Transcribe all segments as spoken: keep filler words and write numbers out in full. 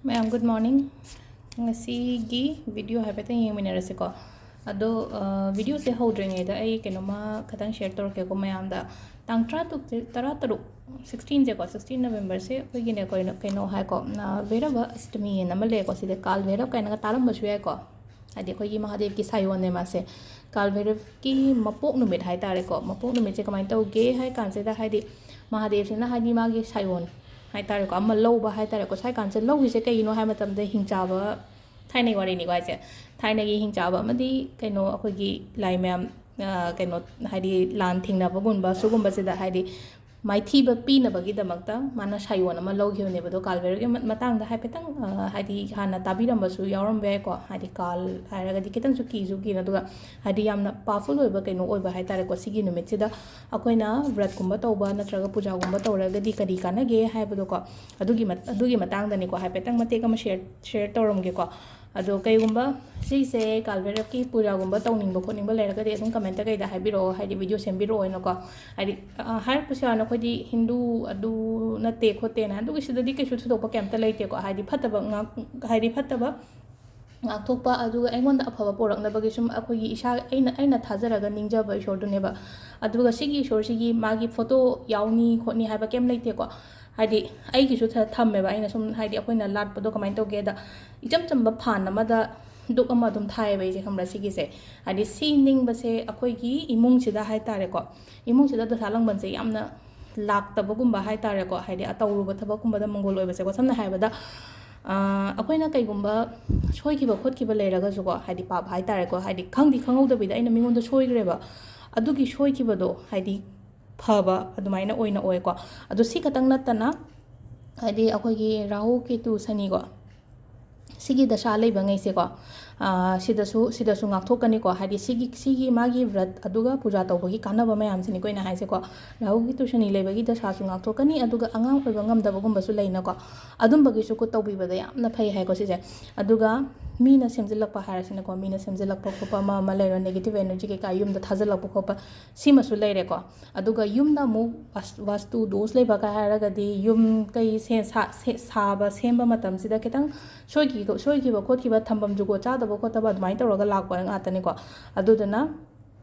ꯃꯌꯥꯝ, good morning. ꯉꯁꯤꯒꯤ video ꯍꯥꯏꯐꯦꯠꯇꯪ ꯌꯦꯡꯃꯤꯟꯅꯔꯁꯤꯀꯣ꯫ ꯑꯗꯣ, ꯑ, videoꯁꯦ ꯍꯧꯗ꯭ꯔꯤꯉꯩꯗ ꯑꯩ ꯀꯩꯅꯣꯝꯃ ꯈꯇꯪ share ꯇꯧꯔꯛꯀꯦꯀꯣ ꯃꯌꯥꯝꯗ꯫ ꯇꯥꯡ ꯇꯔꯥꯇꯔꯨꯛ, ꯇꯔꯥꯇꯔꯨꯛ, sixteenꯁꯦꯀꯣ, sixteen Novemberꯁꯦ ꯑꯩꯈꯣꯏꯒꯤꯅꯦ, ꯀꯩꯅꯣ, ꯀꯩꯅꯣ ꯍꯥꯏꯀꯣ, ꯑ, ꯚꯩꯔꯕ ꯑꯁꯇꯃꯤ ꯍꯥꯏꯅ ꯑꯃ ꯂꯩꯌꯦꯀꯣ꯫ ꯁꯤꯗ ꯀꯥꯜ ꯚꯩꯔꯕ ꯀꯥꯏꯅꯒ ꯇꯥꯔꯝꯕꯁꯨ ꯌꯥꯏꯀꯣ꯫ ꯍꯥꯏꯗꯤ ꯑꯩꯈꯣꯏꯒꯤ ꯃꯍꯥꯗꯦꯕꯀꯤ ꯁꯥꯏꯑꯣꯟꯅꯦ ꯃꯥꯁꯦ꯫ ꯀꯥꯜ ꯚꯩꯔꯕꯀꯤ ꯃꯄꯣꯛ ꯅꯨꯃꯤꯠ ꯍꯥꯏ ꯇꯥꯔꯦꯀꯣ꯫ ꯃꯄꯣꯛ ꯅꯨꯃꯤꯠꯁꯦ ꯀꯃꯥꯏꯅ ꯇꯧꯒꯦ ꯍꯥꯏ ꯀꯥꯟꯁꯤꯗ, ꯍꯥꯏꯗꯤ ꯃꯍꯥꯗꯦꯕꯁꯤꯅ, ꯍꯥꯏꯗꯤ ꯃꯥꯒꯤ ꯁꯥꯏꯑꯣꯟ ꯍꯥꯏ ꯇꯥꯔꯦꯀꯣ, ꯑꯃ ꯂꯧꯕ ꯍꯥꯏ ꯇꯥꯔꯦꯀꯣ꯫ ꯁ꯭ꯋꯥꯏ ꯀꯥꯟꯁꯦ ꯂꯧꯔꯤꯁꯦ ꯀꯩꯒꯤꯅꯣ ꯍꯥꯏ ꯃꯇꯝꯗ, ꯍꯤꯡꯆꯥꯕ, ꯊꯥꯏꯅꯒꯤ ꯋꯥꯔꯤꯅꯤꯀꯣ ꯍꯥꯏꯁꯦ, ꯊꯥꯏꯅꯒꯤ ꯍꯤꯡꯆꯥꯕ ꯑꯃꯗꯤ ꯀꯩꯅꯣ, ꯑꯩꯈꯣꯏꯒꯤ ꯂꯥꯏ ꯃꯌꯥꯝ, ꯑ, ꯀꯩꯅꯣ, ꯍꯥꯏꯗꯤ ꯂꯥꯟ ꯊꯦꯡꯅꯕꯒꯨꯝꯕ ꯁꯤꯒꯨꯝꯕꯁꯤꯗ, ꯍꯥꯏꯗꯤ ꯃꯥꯏꯊꯤꯕ ꯄꯤꯅꯕꯒꯤꯗꯃꯛꯇ ꯃꯥꯅ ꯁꯥꯏꯑꯣꯟ ꯑꯃ ꯂꯧꯈꯤꯕꯅꯦꯕ꯫ ꯑꯗꯣ ꯀꯥꯜ ꯚꯩꯔꯕꯀꯤ ꯃ-, ꯃꯇꯥꯡꯗ ꯍꯥꯏꯐꯦꯠꯇꯪ, ꯑ, ꯍꯥꯏꯗꯤ ꯍꯥꯟꯅ ꯇꯥꯕꯤꯔꯝꯕꯁꯨ ꯌꯥꯎꯔꯝꯕ ꯌꯥꯏꯀꯣ꯫ ꯍꯥꯏꯗꯤ ꯀꯥꯜ ꯍꯥꯏꯔꯒꯗꯤ ꯈꯤꯇꯪꯁꯨ ꯀꯤꯁꯨ ꯀꯤꯅ, ꯑꯗꯨꯒ ꯍꯥꯏꯗꯤ ꯌꯥꯝꯅ powerful ꯑꯣꯏꯕ ꯀꯩꯅꯣ ꯑꯣꯏꯕ ꯍꯥꯏ ꯇꯥꯔꯦꯀꯣ꯫ ꯁꯤꯒꯤ ꯅꯨꯃꯤꯠꯁꯤꯗ ꯑꯩꯈꯣꯏꯅ ꯕ꯭ꯔꯠꯀꯨꯝꯕ ꯇꯧꯕ ꯅꯠꯇ꯭ꯔꯒ ꯄꯨꯖꯥꯒꯨꯝꯕ ꯇꯧꯔꯒꯗꯤ ꯀꯔꯤ ꯀꯥꯟꯅꯒꯦ ꯍꯥꯏꯕꯗꯣꯀꯣ, ꯑꯗꯨꯒꯤ ꯃꯠ-, ꯑꯗꯨꯒꯤ ꯃꯇꯥꯡꯗꯅꯤꯀꯣ ꯍꯥꯏꯐꯦꯠꯇꯪ ꯃꯇꯦꯛ ꯑꯃ share, share ꯇꯧꯔꯝꯒꯦꯀꯣ꯫ ꯑꯗꯣ ꯀꯩꯒꯨꯝꯕ ꯁꯤꯁꯦ ꯀꯥꯜ ꯚꯩꯔꯕꯀꯤ ꯄꯨꯖꯥꯒꯨꯝꯕ ꯇꯧꯅꯤꯡꯕ ꯈꯣꯠꯅꯤꯡꯕ ꯂꯩꯔꯒꯗꯤ ꯑꯗꯨꯝ comment ꯀꯩꯗ ꯍꯥꯏꯕꯤꯔꯛꯑꯣ, ꯍꯥꯏꯗꯤ video ꯁꯦꯝꯕꯤꯔꯛꯑꯣꯅꯀꯣ꯫ ꯍꯥꯏꯗꯤ, ꯑ, ꯍꯥꯏꯔꯛꯄꯁꯨ ꯌꯥꯅꯤ, ꯑꯩꯈꯣꯏꯗꯤ ꯍꯤꯟꯗꯨ ꯑꯗꯨ ꯅꯠꯇꯦ ꯈꯣꯠꯇꯦꯅ, ꯑꯗꯨꯒꯤ ꯁꯤꯗꯗꯤ ꯀꯩꯁꯨ ꯊꯣꯏꯗꯣꯛꯄ ꯀꯩꯝꯇ ꯂꯩꯇꯦꯀꯣ꯫ ꯍꯥꯏꯗꯤ ꯐꯠꯇꯕ ꯉꯥꯛ-, ꯍꯥꯏꯗꯤ ꯐꯠꯇꯕ ꯉꯥꯛꯊꯣꯛꯄ, ꯑꯗꯨꯒ ꯑꯩꯉꯣꯟꯗ ꯑꯐꯕ ꯄꯨꯔꯛꯅꯕꯒꯤ ꯁꯨꯝ ꯑꯩꯈꯣꯏꯒꯤ ꯏꯁꯥ, ꯑꯩꯅ, ꯑꯩꯅ ꯊꯥꯖꯔꯒ ꯅꯤꯡꯖꯕ ꯏꯁꯣꯔꯗꯨꯅꯦꯕ꯫ ꯑꯗꯨꯒ ꯁꯤꯒꯤ ꯏꯁꯣꯔꯁꯤꯒꯤ ꯃꯥꯒꯤ photo ꯌꯥꯎꯅꯤ ꯈꯣꯠꯅꯤ ꯍꯥꯏꯕ ꯀꯩꯝ ꯂꯩꯇꯦꯀꯣ꯫ ꯍꯥꯏꯗꯤ ꯑꯩꯒꯤꯁꯨ ꯊ-, ꯊꯝꯃꯦꯕ, ꯑꯩꯅ ꯁꯨꯝ, ꯍꯥꯏꯗꯤ ꯑꯩꯈꯣꯏꯅ ꯂꯥꯠꯄꯗꯣ ꯀꯃꯥꯏꯅ ꯇꯧꯒꯦꯗ, ꯏꯆꯝ ꯆꯝꯕ ꯐꯥꯟ ꯑꯃꯗ ꯗꯨꯛ ꯑꯃ ꯑꯗꯨꯝ ꯊꯥꯏꯌꯦꯕ ꯑꯩꯁꯦ, ꯈꯪꯕ꯭ꯔꯥ? ꯁꯤꯒꯤꯁꯦ ꯍꯥꯏꯗꯤ ꯁꯤ ꯅꯤꯡꯕꯁꯦ ꯑꯩꯈꯣꯏꯒꯤ ꯏꯃꯨꯡꯁꯤꯗ ꯍꯥꯏ ꯇꯥꯔꯦꯀꯣ, ꯏꯃꯨꯡꯁꯤꯗ ꯗꯁꯥ ꯂꯥꯡꯕꯟꯁꯦ ꯌꯥꯝꯅ ꯂꯥꯛꯇꯕꯒꯨꯝꯕ ꯍꯥꯏ ꯇꯥꯔꯦꯀꯣ, ꯍꯥꯏꯗꯤ ꯑꯇꯧꯔꯨꯕ ꯊꯕꯛꯀꯨꯝꯕꯗ ꯃꯪꯒꯣꯜ ꯑꯣꯏꯕꯁꯦꯀꯣ꯫ ꯁꯝꯅ ꯍꯥꯏꯔꯕꯗ, ꯑ, ꯑꯩꯈꯣꯏꯅ ꯀꯩꯒꯨꯝꯕ ꯁꯣꯏꯈꯤꯕ ꯈꯣꯠꯈꯤꯕ ꯂꯩꯔꯒꯁꯨꯀꯣ, ꯍꯥꯏꯗꯤ ꯄꯥꯞ ꯍꯥꯏ ꯇꯥꯔꯦꯀꯣ, ꯍꯥꯏꯗꯤ ꯈꯪꯗꯤ ꯈꯪꯍꯧꯗꯕꯤꯗ ꯑꯩꯅ ꯃꯤꯉꯣꯟꯗ ꯁꯣꯏꯈ꯭ꯔꯦꯕ, ꯑꯗꯨꯒꯤ ꯁꯣꯏꯈꯤꯕꯗꯣ ꯍꯥꯏꯗꯤ ꯐꯕ ꯑꯗꯨꯃꯥꯏꯅ ꯑꯣꯏꯅ ꯑꯣꯏꯀꯣ꯫ ꯑꯗꯣ ꯁꯤ ꯈꯛꯇꯪ ꯅꯠꯇꯅ, ꯍꯥꯏꯗꯤ ꯑꯩꯈꯣꯏꯒꯤ ꯔꯥꯍꯨ, ꯀꯦꯇꯨ, ꯁꯅꯤꯀꯣ, ꯁꯤꯒꯤ ꯗꯁꯥ ꯂꯩꯕꯉꯩꯁꯦꯀꯣ, ꯁꯤꯗꯁꯨ ꯁꯤꯗꯁꯨ ꯉꯥꯛꯊꯣꯛꯀꯅꯤꯀꯣ꯫ ꯍꯥꯏꯗꯤ ꯁꯤꯒꯤ ꯁꯤꯒꯤ ꯃꯥꯒꯤ ꯕ꯭ꯔꯠ ꯑꯗꯨꯒ ꯄꯨꯖꯥ ꯇꯧꯕꯒꯤ ꯀꯥꯟꯅꯕ ꯃꯌꯥꯝꯁꯤꯅꯤꯀꯣ ꯑꯩꯅ ꯍꯥꯏꯁꯦꯀꯣ꯫ ꯔꯥꯍꯨꯒꯤ ꯇꯨꯁꯅꯤ ꯂꯩꯕꯒꯤ ꯗꯁꯥꯁꯨ ꯉꯥꯛꯊꯣꯛꯀꯅꯤ, ꯑꯗꯨꯒ ꯑꯉꯥꯡ ꯑꯣꯏꯕ ꯉꯝꯗꯕꯒꯨꯝꯕꯁꯨ ꯂꯩꯅꯀꯣ꯫ ꯑꯗꯨꯝꯕꯒꯤꯁꯨ ꯀꯨ ꯇꯧꯕꯤꯕꯗ ꯌꯥꯝꯅ ꯐꯩ ꯍꯥꯏꯀꯣ ꯁꯤꯁꯦ꯫ ꯑꯗꯨꯒ ꯃꯤꯅ ꯁꯦꯝꯖꯤꯜꯂꯛꯄ ꯍꯥꯏꯔꯁꯤꯅꯀꯣ, ꯃꯤꯅ ꯁꯦꯝꯖꯤꯜꯂꯛꯄ ꯈꯣꯠꯄ ꯑꯃ ꯑꯃ ꯂꯩꯔꯣ, negative energy ꯀꯩꯀꯥ ꯌꯨꯝꯗ ꯊꯥꯖꯤꯜꯂꯛꯄ ꯈꯣꯠꯄ, ꯁꯤꯃꯁꯨ ꯂꯩꯔꯦꯀꯣ꯫ ꯑꯗꯨꯒ ꯌꯨꯝꯗ ꯑꯃꯨꯛ ꯋꯥꯁ- ꯋꯥꯁꯇꯨ ꯗꯣꯁ ꯂꯩꯕꯒ ꯍꯥꯏꯔꯒꯗꯤ ꯌꯨꯝ ꯀꯩ ꯁꯦ- ꯁꯥ- ꯁꯦ- ꯁꯥꯕ ꯁꯦꯝꯕ ꯃꯇꯝꯁꯤꯗ ꯈꯤꯇꯪ ꯁꯣꯏꯈꯤ- ꯁꯣꯏꯈꯤꯕ ꯈꯣꯠꯈꯤꯕ, ꯊꯝꯐꯝ ꯖꯨꯒꯣꯠ ꯆꯥꯗꯕ ꯈꯣꯠꯇꯕ ꯑꯗꯨꯃꯥꯏꯅ ꯇꯧꯔꯒ ꯂꯥꯛꯄ ꯉꯥꯛꯇꯅꯤꯀꯣ꯫ ꯑꯗꯨꯗꯨꯅ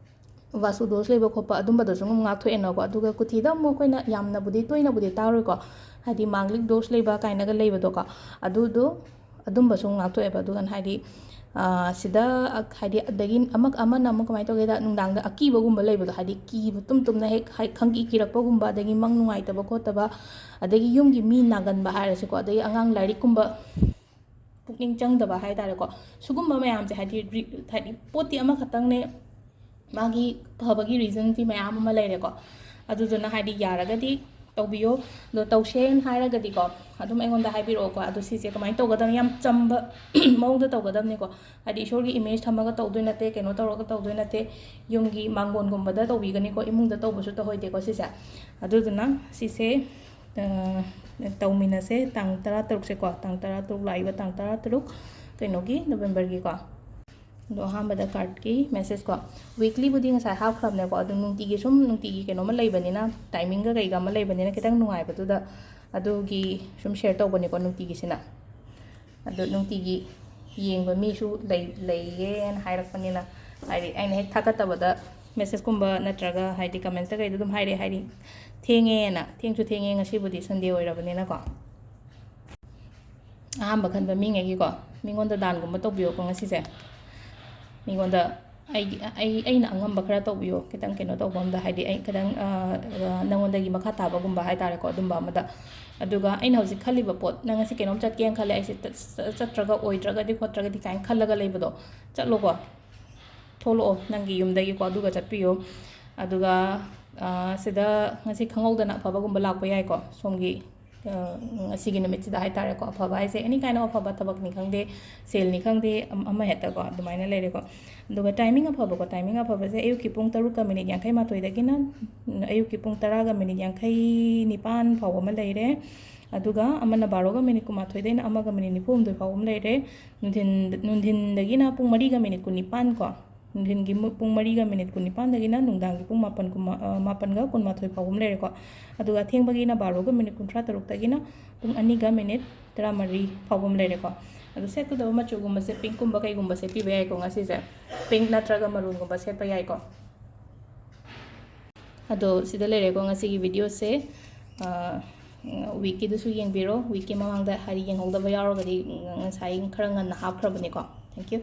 ꯋꯥꯁꯇꯨ ꯗꯣꯁ ꯂꯩꯕ ꯈꯣꯠꯄ ꯑꯗꯨꯝꯕꯗꯁꯨ ꯑꯗꯨꯝ ꯉꯥꯛꯊꯣꯛꯑꯦꯅꯀꯣ꯫ ꯑꯗꯨꯒ ꯀꯨꯊꯤꯗ ꯑꯃꯨꯛ ꯑꯩꯈꯣꯏꯅ ꯌꯥꯝꯅꯕꯨꯗꯤ ꯇꯣꯏꯅꯕꯨꯗꯤ ꯇꯥꯔꯣꯏꯀꯣ, ꯍꯥꯏꯗꯤ ꯃꯥꯡꯂꯤꯛ ꯗꯣꯁ ꯂꯩꯕ ꯀꯥꯏꯅꯒ ꯂꯩꯕꯗꯣꯀꯣ꯫ ꯑꯗꯨꯗꯣ ꯑꯗꯨꯝꯕꯁꯨ ꯉꯥꯛꯊꯣꯛꯑꯦꯕ꯫ ꯑꯗꯨꯒ ꯍꯥꯏꯗꯤ ꯁꯤꯗ ꯍꯥꯏꯗꯤ ꯑꯗꯒꯤ ꯑꯃꯛ ꯑꯃꯅ ꯑꯃꯨꯛ ꯀꯃꯥꯏꯅ ꯇꯧꯒꯦꯗ, ꯅꯨꯡꯗꯥꯡꯗ ꯑꯀꯤꯕꯒꯨꯝꯕ ꯂꯩꯕꯗꯣ, ꯍꯥꯏꯗꯤ ꯀꯤꯕ ꯇꯨꯝ ꯇꯨꯝꯅ ꯍꯦꯛ ꯍꯥꯏ- ꯈꯪꯀꯤ ꯀꯤꯔꯛꯄꯒꯨꯝꯕ, ꯑꯗꯒꯤ ꯃꯪ ꯅꯨꯡꯉꯥꯏꯇꯕ ꯈꯣꯠꯇꯕ, ꯑꯗꯒꯤ ꯌꯨꯝꯒꯤ ꯃꯤ ꯅꯥꯒꯟꯕ ꯍꯥꯏꯔꯁꯤꯀꯣ, ꯑꯗꯒꯤ ꯑꯉꯥꯡ ꯂꯥꯏꯔꯤꯛꯀꯨꯝꯕ ꯄꯨꯛꯅꯤꯡ ꯆꯪꯗꯕ ꯍꯥꯏ ꯇꯥꯔꯦꯀꯣ꯫ ꯁꯤꯒꯨꯝꯕ ꯃꯌꯥꯝꯁꯦ ꯍꯥꯏꯗꯤ ꯔꯤ- ꯍꯥꯏꯗꯤ ꯄꯣꯠꯇꯤ ꯑꯃꯈꯛꯇꯪꯅꯦ, ꯃꯥꯒꯤ ꯐꯕꯒꯤ ꯔꯤꯖꯟꯗꯤ ꯃꯌꯥꯝ ꯑꯃ ꯂꯩꯔꯦꯀꯣ꯫ ꯑꯗꯨꯗꯨꯅ ꯍꯥꯏꯗꯤ ꯌꯥꯔꯒꯗꯤ ꯇꯧꯕꯤꯌꯣ꯫ ꯑꯗꯣ ꯇꯧꯁꯦꯅ ꯍꯥꯏꯔꯒꯗꯤꯀꯣ, ꯑꯗꯨꯝ ꯑꯩꯉꯣꯟꯗ ꯍꯥꯏꯕꯤꯔꯛꯑꯣꯀꯣ꯫ ꯑꯗꯣ ꯁꯤꯁꯦ ꯀꯃꯥꯏꯅ ꯇꯧꯒꯗꯕꯅꯤ? ꯌꯥꯝ ꯆꯝꯕ ꯃꯑꯣꯡꯗ ꯇꯧꯒꯗꯕꯅꯤꯀꯣ꯫ ꯍꯥꯏꯗꯤ ꯏꯁꯣꯔꯒꯤ ꯏꯃꯦꯖ ꯊꯝꯃꯒ ꯇꯧꯗꯣꯏ ꯅꯠꯇꯦ, ꯀꯩꯅꯣ ꯇꯧꯔꯒ ꯇꯧꯗꯣꯏ ꯅꯠꯇꯦ꯫ ꯌꯨꯝꯒꯤ ꯃꯥꯡꯒꯣꯟꯒꯨꯝꯕꯗ ꯇꯧꯕꯤꯒꯅꯤꯀꯣ, ꯏꯃꯨꯡꯗ ꯇꯧꯕꯁꯨ ꯇꯧꯍꯣꯏꯗꯦꯀꯣ ꯁꯤꯁꯦ꯫ ꯑꯗꯨꯗꯨꯅ ꯁꯤꯁꯦ ꯇꯧꯃꯤꯟꯅꯁꯦ ꯇꯥꯡ ꯇꯔꯥ ꯇꯔꯨꯛꯁꯦꯀꯣ, ꯇꯥꯡ ꯇꯔꯥ ꯇꯔꯨꯛ, ꯂꯥꯛꯏꯕ ꯇꯥꯡ ꯇꯔꯥ ꯇꯔꯨꯛ, ꯀꯩꯅꯣꯒꯤ, ꯅꯕꯦꯝꯕꯔꯒꯤꯀꯣ꯫ ꯑꯗꯣ ꯑꯍꯥꯟꯕꯗ ꯀꯥꯔꯠꯀꯤ ꯃꯦꯁꯦꯖꯀꯣ, ꯋꯤꯛꯂꯤꯕꯨꯗꯤ ꯉꯁꯥꯏ ꯍꯥꯞꯈ꯭ꯔꯕꯅꯦꯀꯣ꯫ ꯑꯗꯨ ꯅꯨꯡꯇꯤꯒꯤ ꯁꯨꯝ, ꯅꯨꯡꯇꯤꯒꯤ ꯀꯩꯅꯣꯝꯃ ꯂꯩꯕꯅꯤꯅ, ꯇꯥꯏꯃꯤꯡꯒ ꯀꯩꯒ ꯑꯃ ꯂꯩꯕꯅꯤꯅ ꯈꯤꯇꯪ ꯅꯨꯡꯉꯥꯏꯕꯗꯨꯗ ꯑꯗꯨꯒꯤ ꯁꯨꯝ ꯁꯤꯌꯔ ꯇꯧꯕꯅꯤꯀꯣ ꯅꯨꯡꯇꯤꯒꯤꯁꯤꯅ꯫ ꯑꯗꯣ ꯅꯨꯡꯇꯤꯒꯤ ꯌꯦꯡꯕ ꯃꯤꯁꯨ ꯂꯩ ꯂꯩꯌꯦꯅ ꯍꯥꯏꯔꯛꯄꯅꯤꯅ, ꯍꯥꯏꯗꯤ ꯑꯩꯅ ꯍꯦꯛ ꯊꯥꯒꯠꯇꯕꯗ ꯃꯦꯁꯦꯖꯀꯨꯝꯕ ꯅꯠꯇ꯭ꯔꯒ ꯍꯥꯏꯗꯤ ꯀꯃꯦꯟꯁꯇ ꯀꯩꯗ ꯑꯗꯨꯝ ꯍꯥꯏꯔꯛꯑꯦ, ꯍꯥꯏꯗꯤ ꯊꯦꯡꯉꯦꯅ꯫ ꯊꯦꯡꯁꯨ ꯊꯦꯡꯉꯦ, ꯉꯁꯤꯕꯨꯗꯤ ꯁꯟꯗꯦ ꯑꯣꯏꯔꯕꯅꯤꯅꯀꯣ꯫ ꯑꯍꯥꯟꯕ ꯈꯟꯕ ꯃꯤꯉꯩꯒꯤꯀꯣ, ꯃꯤꯉꯣꯟꯗ ꯗꯥꯟꯒꯨꯝꯕ ꯇꯧꯕꯤꯌꯣꯀꯣ ꯉꯁꯤꯁꯦ꯫ ꯃꯤꯉꯣꯟꯗ ꯑꯩꯒꯤ ꯑꯩ ꯑꯩꯅ ꯑꯉꯝꯕ ꯈꯔ ꯇꯧꯕꯤꯌꯣ, ꯈꯤꯇꯪ ꯀꯩꯅꯣ ꯇꯧꯕ ꯑꯝꯗ, ꯍꯥꯏꯗꯤ ꯑꯩ ꯈꯤꯇꯪ ꯅꯉꯣꯟꯗꯒꯤ ꯃꯈꯥ ꯇꯥꯕꯒꯨꯝꯕ ꯍꯥꯏ ꯇꯥꯔꯦꯀꯣ, ꯑꯗꯨꯝꯕ ꯑꯃꯗ꯫ ꯑꯗꯨꯒ ꯑꯩꯅ ꯍꯧꯖꯤꯛ ꯈꯜꯂꯤꯕ ꯄꯣꯠ, ꯅꯪ ꯉꯁꯤ ꯀꯩꯅꯣꯝ ꯆꯠꯀꯦꯅ ꯈꯜꯂꯦ, ꯑꯩꯁꯦ ꯆꯠ- ꯆꯠꯇ꯭ꯔꯒ, ꯑꯣꯏꯗ꯭ꯔꯒꯗꯤ ꯈꯣꯠꯇ꯭ꯔꯒꯗꯤ ꯀꯥꯏꯅ ꯈꯜꯂꯒ ꯂꯩꯕꯗꯣ, ꯆꯠꯂꯣꯀꯣ꯫ ꯊꯣꯛꯂꯛꯑꯣ ꯅꯪꯒꯤ ꯌꯨꯝꯗꯒꯤꯀꯣ, ꯑꯗꯨꯒ ꯆꯠꯄꯤꯌꯣ꯫ ꯑꯗꯨꯒ ꯁꯤꯗ ꯉꯁꯤ ꯈꯪꯍꯧꯗꯅ ꯑꯐꯕꯒꯨꯝꯕ ꯂꯥꯛꯄ ꯌꯥꯏꯀꯣ, ꯁꯣꯝꯒꯤ ꯑ, ꯉꯁꯤꯒꯤ ꯅꯨꯃꯤꯠꯁꯤꯗ ꯍꯥꯏꯇꯥꯔꯦꯀꯣ꯫ ꯑꯐꯕ ꯍꯥꯏꯁꯦ ꯑꯦꯅꯤ ꯀꯥꯏꯟ ꯑꯣꯐ ꯑꯐꯕ, ꯊꯕꯛꯅꯤ ꯈꯪꯗꯦ, ꯁꯦꯜꯅꯤ ꯈꯪꯗꯦ, ꯑꯝ-, ꯑꯃ ꯍꯦꯛꯇꯀꯣ, ꯑꯗꯨꯃꯥꯏꯅ ꯂꯩꯔꯦꯀꯣ꯫ ꯑꯗꯨꯒ ꯇꯥꯏꯃꯤꯡ ꯑꯐꯕꯀꯣ, ꯇꯥꯏꯃꯤꯡ ꯑꯐꯕꯁꯦ ꯑꯌꯨꯛꯀꯤ ꯄꯨꯡ ꯇꯔꯨꯛꯀ ꯃꯤꯅꯤꯠ ꯌꯥꯡꯈꯩ ꯃꯥꯊꯣꯏꯗꯒꯤꯅ ꯑꯌꯨꯛꯀꯤ ꯄꯨꯡ ꯇꯔꯥꯒ ꯃꯤꯅꯤꯠ ꯌꯥꯡꯈꯩ ꯅꯤꯄꯥꯟ ꯐꯥꯎꯕ ꯑꯃ ꯂꯩꯔꯦ꯫ ꯑꯗꯨꯒ ꯑꯃꯅ ꯕꯥꯔꯣꯒ ꯃꯤꯅꯤꯠ ꯀꯨꯟꯃꯥꯊꯣꯏꯗꯩꯅ ꯑꯃꯒ ꯃꯤꯅꯤꯠ ꯅꯤꯐꯨ ꯍꯨꯝꯗꯣꯏ ꯐꯥꯎꯕ ꯑꯃ ꯂꯩꯔꯦ꯫ ꯅꯨꯡꯊꯤꯟ, ꯅꯨꯡꯊꯤꯟꯗꯒꯤꯅ ꯄꯨꯡ ꯃꯔꯤꯒ ꯃꯤꯅꯤꯠ ꯀꯨꯟꯅꯤꯄꯥꯟ ꯀꯣ, ꯅꯨꯡꯊꯤꯟꯒꯤ ꯃꯨ-, ꯄꯨꯡ ꯃꯔꯤꯒ ꯃꯤꯅꯤꯠ ꯀꯨꯟꯅꯤꯄꯥꯟꯗꯒꯤꯅ ꯅꯨꯡꯗꯥꯡꯒꯤ ꯄꯨꯡ ꯃꯥꯄꯟ ꯀꯨꯟꯃ-, ꯑ, ꯃꯥꯄꯟꯒ ꯀꯨꯟꯃꯥꯊꯣꯏ ꯐꯥꯎꯕ ꯑꯃ ꯂꯩꯔꯦꯀꯣ꯫ ꯑꯗꯨꯒ ꯑꯊꯦꯡꯕꯒꯤꯅ ꯕꯥꯔꯣꯒ ꯃꯤꯅꯤꯠ ꯀꯨꯟꯊ꯭ꯔꯥ ꯇꯔꯨꯛꯇꯒꯤꯅ ꯄꯨꯡ ꯑꯅꯤꯒ ꯃꯤꯅꯤꯠ ꯇꯔꯥꯃꯔꯤ ꯐꯥꯎꯕ ꯑꯃ ꯂꯩꯔꯦꯀꯣ꯫ ꯑꯗꯨ ꯁꯦꯠꯀꯗꯕ ꯃꯆꯨꯒꯨꯝꯕꯁꯦ ꯄꯤꯡꯀꯨꯝꯕ ꯀꯩꯒꯨꯝꯕ ꯁꯦꯠꯄꯤꯕ ꯌꯥꯏꯀꯣ ꯉꯁꯤꯁꯦ꯫ ꯄꯤꯡꯛ ꯅꯠꯇ꯭ꯔꯒ ꯃꯔꯨꯟꯒꯨꯝꯕ ꯁꯦꯠꯄ ꯌꯥꯏꯀꯣ꯫ ꯑꯗꯣ ꯁꯤꯗ ꯂꯩꯔꯦꯀꯣ ꯉꯁꯤꯒꯤ ꯚꯤꯗꯤꯑꯣꯁꯦ꯫ ꯑ, ꯋꯤꯛꯀꯤꯗꯨꯁꯨ ꯌꯦꯡꯕꯤꯔꯣ꯫ ꯋꯤꯛꯀꯤ ꯃꯃꯥꯡꯗ ꯍꯥꯏꯗꯤ ꯌꯦꯡꯍꯧꯗꯕ ꯌꯥꯎꯔꯒꯗꯤ, ꯉꯁꯥꯏ ꯈꯔ ꯉꯟꯅ ꯍꯥꯞꯈ꯭ꯔꯕꯅꯤꯀꯣ꯫ Thank you꯫